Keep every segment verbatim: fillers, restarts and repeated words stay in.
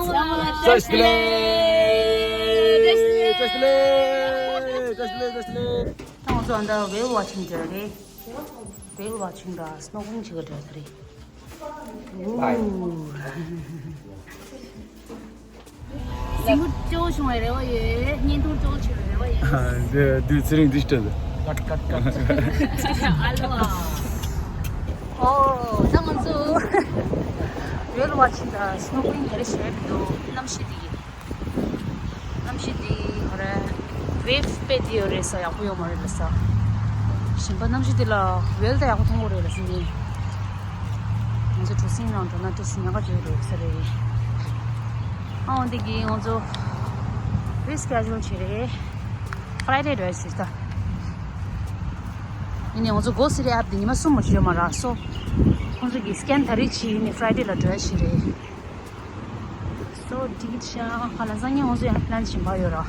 བཀྲ་ཤིས་བདེ་ལེགས། བཀྲ་ཤིས་བདེ་ལེགས། བཀྲ་ཤིས་བདེ་ལེགས། བཀྲ་ཤིས་བདེ་ལེགས། ད་ང་ཚོ་ཨ་ད་whale watching་འགྲོ་རེད། Whale watching དང་snorkeling བྱེད་ག་འགྲོ་ས་རེད། ཨུ། ཟིང་པོ་སྐྱོ་བྱུང་བའི་རེ་བ་ཡོད། བརྙན་ཐུང་སྐྱོ་བྱུང་བའི་རེ་བ་ཡོད། འདི་དུས་ཚེ་རིང་འདི་ལྟ་ལ། ཨ་ལོ། ཨོ། ད་ང་ཚོ་whale watching དང་snorkeling ག་རེ་བྱས་མི་འདུག་གནམ་གཤིས་འདི། གནམ་གཤིས་འདི་ག་རེ། wave དཔེ་འདི་ཡོད་རེད་ས། ཡག་པོ་ཡོད་མ་རེད་ལ་ས། གཞན་པ་གནམ་གཤིས་འདི་ལ་whale ད་ཡག་པོ་མཐོང་གི་རེད་ལ་ས་ནི། ང་ཚོ་གྲུ་གཟིངས་ནང་འགྲོ་ན་ཏོག་ཙམ་ཉེན་ཁ་ཡོད་རེད་ས་རེད། ཨ་འོ་འདི་གི་ང་ཚོ་reschedule བྱས་རེད། Friday འགྲོ་ཡ་ཟེར་ད། ཡིན་ནའི་ང་ཚོ་Go City app འདི་ཉི་མ་གསུམ་མ་ཞིག་ཡོད་མ་རེད་སོ། ཁོང་ཚོ་གི་scan ད་རེས་བྱས། ཡིན་ནའི་Friday ལ་འགྲོ་ཡ་ཞིག་རེད། So ticket ཤ་ཧ་ལ་སང་ཉིན་ང་ཚོ་ཡང་plan གཞན་པ་ཡོད་ར།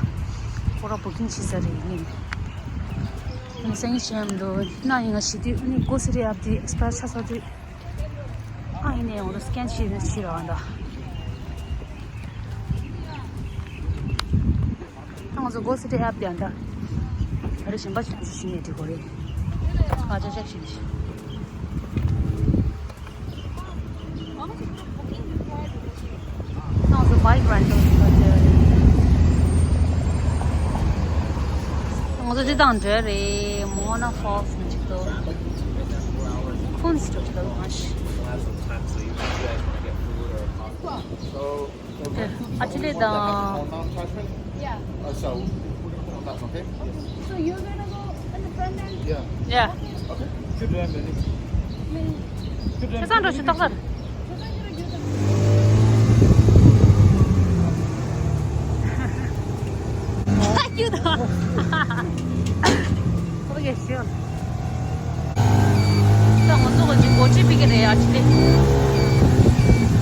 ཁོ་ར་booking བྱས་ས་རེད་ཡིན། ཨ་ནི་སང་ཉིན་བྱས་མི་འདུག་ན་ཡིན་ང་ཞི་དུས་ཨ་ནི་Go City app འདི་expire ཆགས་ཚར་དུས། ཨ་ཡིན་ནའི་ང་ཚོ་scan བྱས་ནས་ཕྱིར་ར་འདྲ། ང་ཚོ་Go City app དེ་འདྲ། ཨ་རེ་གཞན་པ་ཞིག་ཞུ་ཞུ་ནས་འགྲིག་གོ་རེད། ཨ་ཅག་ཅག་ཞིག་ཞིག་ང་ཚོ་bike rental ཞིག་ག་འགྲོ་རེད། ང་ཚོ་འདི་དང་འགྲོ་རེད། Moana Falls ནས་ཅིག་ཏུ། ཁོང་སི་ཏུ་ཅིག་ལ་ལོ་མ་ཤི། Actually, the So you're gonna go in the front end? Yeah. Yeah. Okay. Should drive many. Should drive. Sasang do shutak sar. Thank you, though. Okay, sure. So, ང་ཚོ་ག་ཅིག་གོ་ཅི་པི་ཀི་རེད་actually.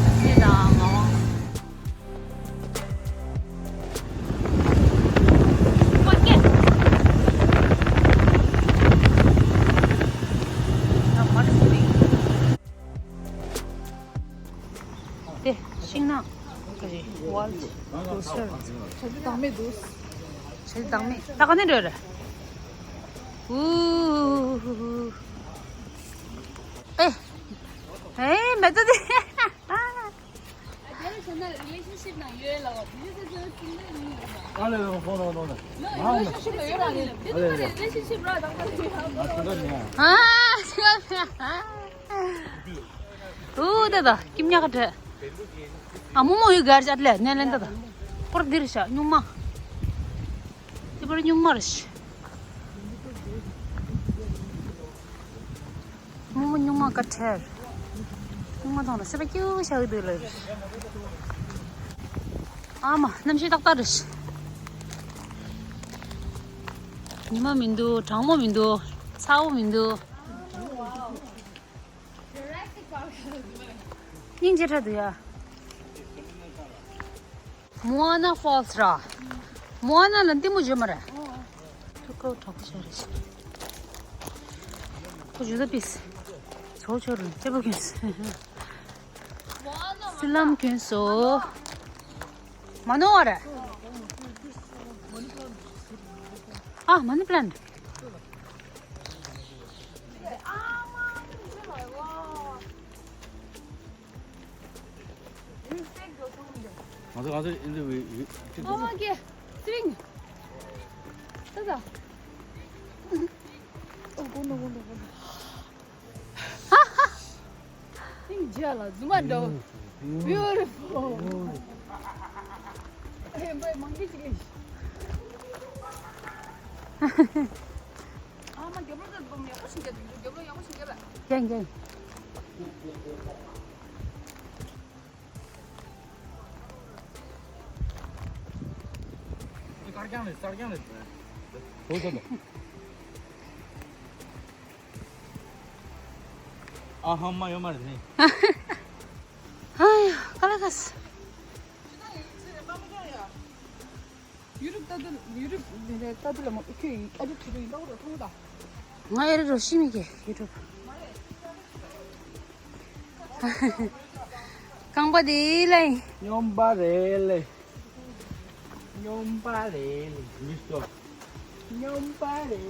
ཨ་ཅེ་དང་ང་། དེ་ཤིང་ནགས་ག་རེ། Wild rooster། བྱ་རྒྱུ་བདག་མེད་འདུག་བྱ་རྒྱུ་བདག་མེད། ད་ག་ནས་འགྲོ་རེད། ཨུ། ཨེ། ཨེ་མེད་ཚོད་དེ། Relationship ནང་ཡོད་ལ་བ། དེ་ཚོ་ཚོ་ཚོ་ཚོ་ཚོ། ཨ་ལེ་ལེ། ཕོན་ནོ་ནོ་ནོ། No, relationship ལ་ཡོད་ར་རེད། དེ་ཚོ་relationship ར་དང་པོ་རེད། ཨ་ཨ་ཨ། ཨུ་ད་ད་ཀིམ་ཉག་ག་འདྲ། ཨ་མོ་མོ་ཡོད་གར་ཅད་ལེ་ནེ་ལེན་ད་ད། སྐོར་འདིར་ཤ་སྨྱུག་མ། དེ་པར་སྨྱུག་མ་རེད། རྨོ་མོ་སྨྱུག་མ་དཀར་ཁྲ། སྨྱུག་མ་མཐོང་ན་སེམས་པ་སྐྱིད་པོ་ཆགས་ཀྱི་འདུག་ལབ། ཨ་མ་གནམ་གཤིས་ཏག་ཏག་རེད། ཉི་མ་མི་འདུག་གྲང་མོ་མི་འདུག་ཚ་བོ་མི་འདུག་སྙིང་རྗེ་དྲགས་འདུག་ཡ། Moana Falls ར། Moana ལ་ལྟད་མོ་བརྗོད་མ་རེད། ཐུག་ཀའོ་དྲག་པོ་ཤར་རེད། ཁོ་བརྗོད་ད་པིས། ཚོ་ཆོར་རུ་ལྟད་པོ་གྱོན་སོང་། སི་ལམ་གྱོན་སོང་། མ་ནོར་བ་རེད། ཨ་money plant། ང་ཚོ་ང་ཚོ་ཨིན་ཛི་ཝི་ཝི་ཅིག་ཨོ་མ་ཀེ། སི་རིང་། ད་ད། ཨོ་གོ་ནོ་གོ་ནོ་གོ་ནོ། སི་རིང་རྒྱ་ལ་རྫུན་མ་འདྲ་བོ། Beautiful། ཨེ་འབའ་མང་གི་ཅིག་ལས། ཨ་མ་རྒྱབ་ལོགས་ད་འབུམ་ཡག་པོ་ཞིག་རྒྱབ་འདུག་རྒྱབ་ལོགས་ཡག་པོ་ཞིག་རྒྱབ་ལ། རྒྱབ་རྒྱབ། དཀར་རྐྱང་རེད། དཀར་རྐྱང་རེད། ཨོ་ཙམ་པ། ཨ་ཧམ་མ་ཡོད་མ་རེད་ནི། ཧ་ཡ་ཀ་ལ་ཀ་སི། ཡུ་རུབ་ལྟ་དུས། ཡུ་རུབ་ནས་ལྟ་དུས་ལ་མ་ཁྱོད་ཡིན་ཨ་རུ་ཁྱོད་ཡིན་ལྟ་བུ་ལ་མཐོང་ད། ང་ཨེ་རེད་རོ་ཤི་མི་གེ་ཡུ་རུབ། རྐང་པ་དེ་ལས། སྨྱོན་པ་རེད་ལས། སྨྱོན་པ་རེད་ལས། མི་སོ། སྨྱོན་པ་རེད་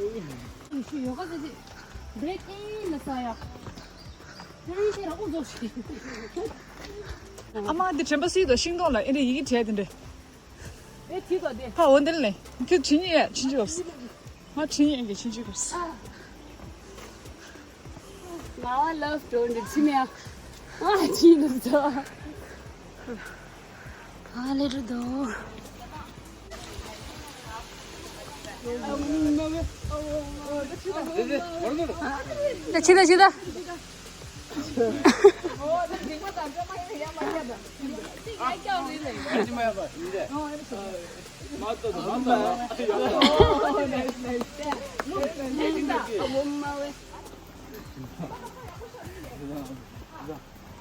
ལས། ཡོ་ག་ཟེར་ཅིག་བེད་ཨིན་ལ་ས་ཡ། ཨ་མ་འདི་དྲན་པ་སྲིད་དོ། ཤིང་སྡོང་ལ་ཨེ་འདྲ་ཡི་གེ་བྲིས་དེ་འདྲ། ཨེ་ཐིག་ག་དེ། ཧ་འོ་འདི་ལས། ཁྱོད་བྲིས་ཉེ་ཡ་ཕྱིན་ཅི་གོ། ང་བྲིས་ཉེ་གི་ཕྱིན་ཅི་གོ། ང་ལ་ལབ་འགྲོ་འདི་ཕྱིན་ཡ། ང་བྲིས་ལབ་ཚོ། ཕ་ལེ་རུ་དོ། ད་ཕྱི་ད་ཕྱི་ད།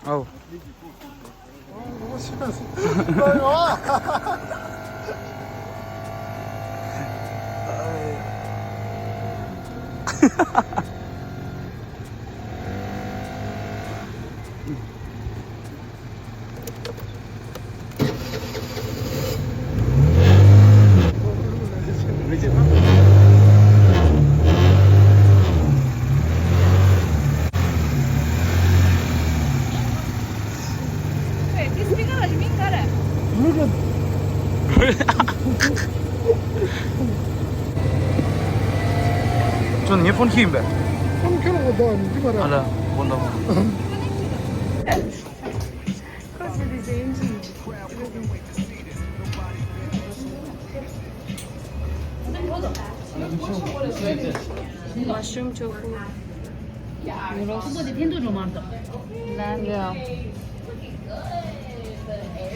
ཨའོ། ཁྱོད་ངའི་ཕོན་ཁྱི་ཡིན་པས། ཕོན་ཁྱི་ལ་འོ་ད་ནི་འདི་མ་རེད། ཨ་ལ་འོ་ད། Mushroom tofu. Noodles.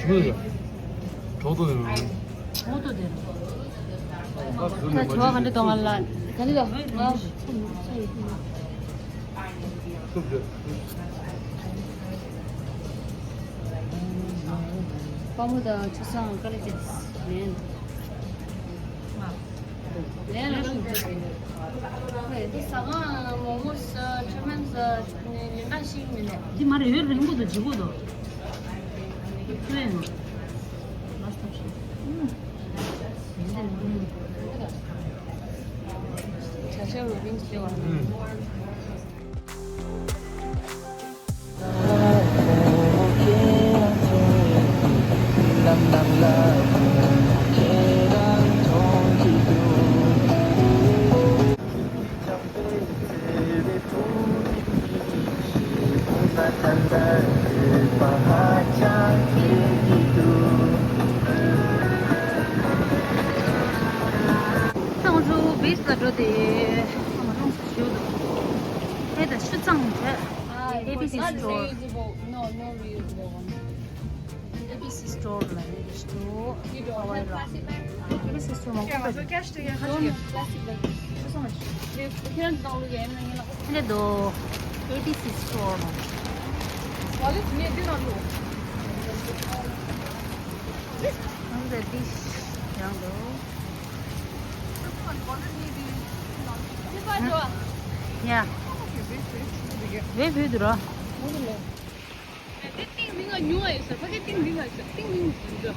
ལ། གྲོགས་ཏོ་དེ། གྲོགས་ཏོ་དེ། ད་གྲོགས་ག་འདྲ་གཏོང་བ་ལ། ག་འདྲ་གཏོང་། སུབ་བརྗོད། པ་མོ་དང་ཆུ་སྲང་དཀའ་ལས་ཅན་མེད། ལས་ལ་དཀའ་ལས་ཅན་མེད། ཧོꯏ་དེ་ཟ་ཁང་མོག་མོག་ཟ་ཁྲོན་མན་ཟ་ནས་ལེན་ག་ཤེས་ཀྱི་མེད་ལས། འདི་མ་རེད། ཡོད་རིང་པོ་དང་ལྗིད་པོ་དང་། ཁོས་ཡང་ལ་སྟོབས་ཤིག་ཡིན་དེ་རིང་པོ་མིན། བྱ་བྱ་རུ་བིན་གྱི་བ། ང་ཚོ་བིཆ་ལ་འགྲོ་དེ། ང་རང་ཚོ་ཞུ་དང་། ཨེ་ད་ཆུ་གཙང་རེད། ཨེ་བི་སི་སི་སི་ཊོར། ཨེ་བི་སི་སི་སི་ཊོར་ལ་ཡིན་ཞུ། ཨེ་བི་སི་སི་སི་ཊོར་མ་ཁུག་པ་ཞིག་ཁྱེད་རང་ཚོ་ཀེཤ་དེ་ཡར་ཁ་ཅིག་ཁྱེད་རང་ཚོ་ནང་ལོགས་ཡར་ཡིན་ན་ཡིན་ལ། ཨེ་འདི་དོ། ཨེ་བི་སི་སི་སི་ཊོར་མ། ཝ་ལེ་ཊི་ངས་འདི་ནང་བླུགས། ང་ཚོ་ཌི་ཤི་རང་དོ། ཡ། ཝེ་བུད་དུ་ར། དེ་ཏིང་འདི་ང་ཉུང་བ་ཡོད་ས། ཕ་གི་ཏིང་འདི་ང་ཡོད་ས། ཏིང་འདི་ང་ཡོད་ས།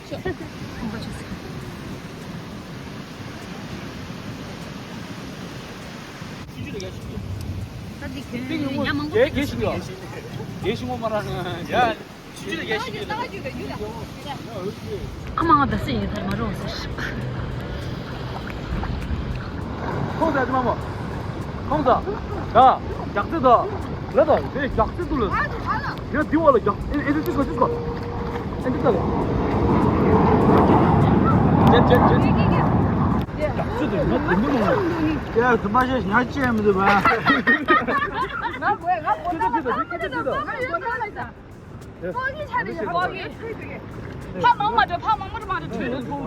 ཤོག་ཁོང་པ་ཆུ་ཚོད། ད་འདི་ཁྱོད་ཉ་མང་པོ་རྒྱལ་ཞིང་ལ། རྒྱལ་ཞིང་ངོ་མ་ར་ཡ། ཨ་མ་ང་བདག་སྲིད་ཡོད་ཐར་མ་རུང་ཟེར། ཁོང་ཚ་ཅི་མ་མོ། ཁོང་ཚ། ད། རྒྱག་རྩེ་ད། ལ་ད་རེ་རྒྱག་རྩེ་དུ་ལ། ཡ་འདི་བ་ལ་རྒྱག་ཨེ་ཨེ་འདི་ཅི་ག་ཅི་ག་ཨེ་འདི་ད་ལ། ཅེ་ཅེ་ཅེ། རྒྱག་རྩེ་དུ་ང་དུ་མི་མོ། ཡ་དུ་མ་ཤེས་ཉ་ཅེ་མི་དུ་བ། ང་གོ་ང་གོ་ད་ང་གོ་ད་ང་གོ་ད། ཕ་མང་མ་འགྲོ་ཕ་མང་མ་འགྲོ་མ་འགྲོ་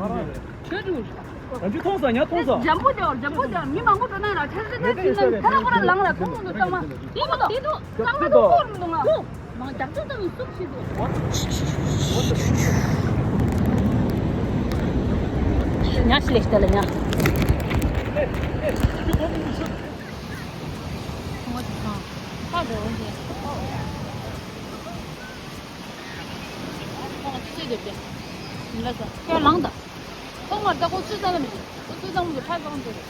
ཁྲོད། ཁྲོད་འགྲོ། ང་ཚོ་མཐོང་ས་ཉ་མཐོང་ས། འཇམ་པོ་འཇམ་པོ་འཇམ་མི་མང་པོ་འགྲོ་ན་ར་ཁྲ་ཁྲ་ཁྲ་ཁྲིན་ཁ་ལ་ཁོ་ར་ལང་ར་ཁོང་ཚོ་བཏང་མ། དེ་མ་དེ་དུ་ལང་མ་དུ་ཁོར་འདུག་ང་། མང་རྒྱག་ཚོད་བཏང་སུབ་ཤིག་འདུག་ཉ་ཤི་ལེ་ཤི་ལ་ཉ། ཁོང་ཚོ་ཚང་ཁ་འགྲོ་འདི། ལ་ས་ཁྱོད་ལངས་དང་། ཐོག་མར་ད་ཁོ་ཚོས་ཙམ་ལ་མི་ཁོ་ཚོས་ཙམ་གྱི་ཕར་ཙམ་དེ་རེད།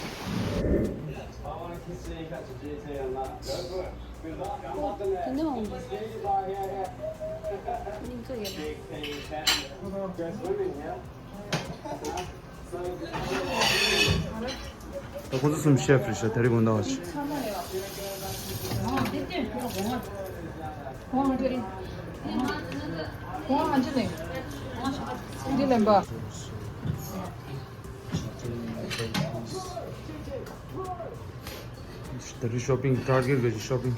ཁོ་དེ་ནས་འོང་གི་སྙིང་ཚོ་ཡོད་ལ། ད་ཁོ་ཚོ་གསུམ་ཤེབ་རེད་ཤག་དེ་རིང་དགོང་དག་བ་ཆེ། འདི་ལེན་པ། དེ་རིང་ཤོ་པིང་ཊར་གེཊ་གི་ཤོ་པིང་།